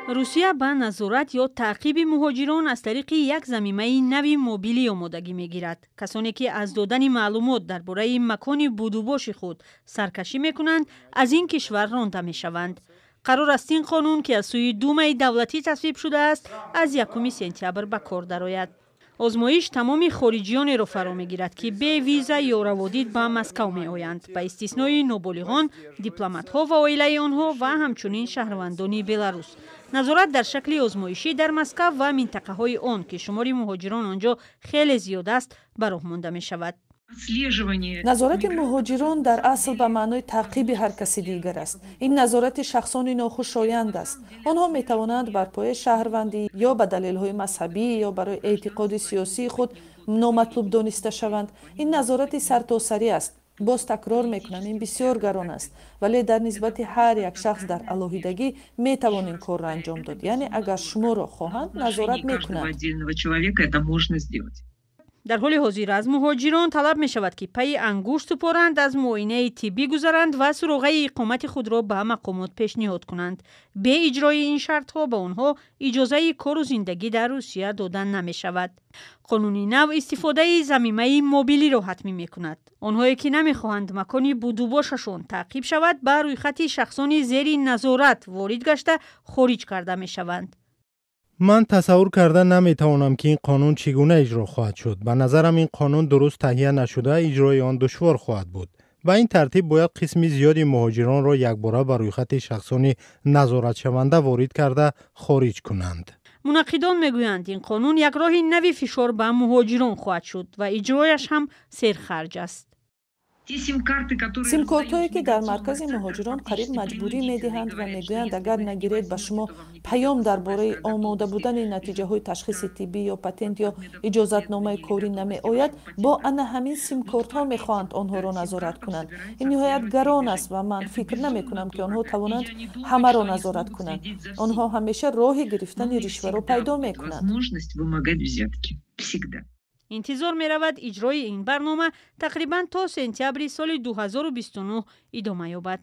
Русия ба назорат ё таъқиби муҳоҷирон аз тариқи як замимаи нави мобилӣ омодагӣ мегирад. Касоне ки аз додани маълумот дар бораи макони будубоши худ саркашӣ мекунанд, аз ин кишвар ронда мешаванд. Қарор аст, ин қонун, ки аз сӯи Думаи давлатӣ тасвиб шудааст, аз 1 сентябр ба кор дарояд. Озмоиш тамоми хориҷиёнеро фаро мегирад, ки бе виза ё раводид ба Москав меоянд, ба истиснои ноболиғон, дипломатҳо ва оилаи онҳо ва ҳамчунин шаҳрвандони Беларус. Назорат дар шакли озмоишӣ дар Москав ва минтақаҳои он, ки шумори муҳоҷирон он ҷо хеле зиёд аст, ба роҳ монда мешавад. Назорати муҳоҷирон дар асл ба маънои таъқиби ҳар каси дигар аст. Ин назорати шахсони нохушоянд аст. Онҳо метавонанд бар пояи шаҳрвандӣ ё ба далелҳои мазҳабӣ ё барои эътиқоди сиёсии худ номатлуб дониста шаванд. Ин назорати сартосарӣ аст. Боз такрор мекунам, ин бисёр гарон аст, вале дар нисбати ҳар як шахс дар алоҳидагӣ метавон ин корро анҷом дод. Яъне агар шуморо хоҳанд, назорат мекунанд. Дар ҳоли ҳозир аз муҳоҷирон талаб мешавад, ки пайи ангушт супоранд, аз муоинаи тиббӣ гузаранд ва суроғаи иқомати худро ба мақомот пешниҳод кунанд. Бе иҷрои ин шартҳо ба онҳо иҷозаи кору зиндагӣ дар Русия дода намешавад. Қонуни нав истифодаи замимаи мобилиро ҳатмӣ мекунад. Онҳое ки намехоҳанд макони будубошашон таъқиб шавад, ба рӯйхати шахсони зери назорат ворид гашта, хориҷ карда мешаванд. Ман тасаввур карда наметавонам, ки ин қонун чӣ гуна иҷро хоҳад шуд. Ба назарам, ин қонун дуруст таҳия нашуда, иҷрои он душвор хоҳад буд. Ба ин тартиб бояд қисми зиёди муҳоҷиронро якбора ба рӯйхати шахсони назоратшаванда ворид карда, хориҷ кунанд. Мунаққидон мегӯянд, ин қонун як роҳи нави фишор ба муҳоҷирон хоҳад шуд ва иҷрояш ҳам серхарҷ аст. Симкортҳое, ки дар маркази муҳоҷирон қариб маҷбурӣ медиҳанд ва мегӯянд, агар нагиред, ба шумо паём дар бораи омода будани натиҷаҳои ташхиси тиббӣ ё патент ё иҷозатномаи корӣ намеояд, бо ана ҳамин симкортҳо мехоҳанд онҳоро назорат кунанд. Ин ниҳоят гарон аст ва ман фикр намекунам, ки онҳо тавонанд ҳамаро назорат кунанд. Онҳо ҳамеша роҳи гирифтани ришваро пайдо мекунанд. Интизор меравад, иҷрои ин барнома тақрибан то сентябри соли 2029 идома ёбад.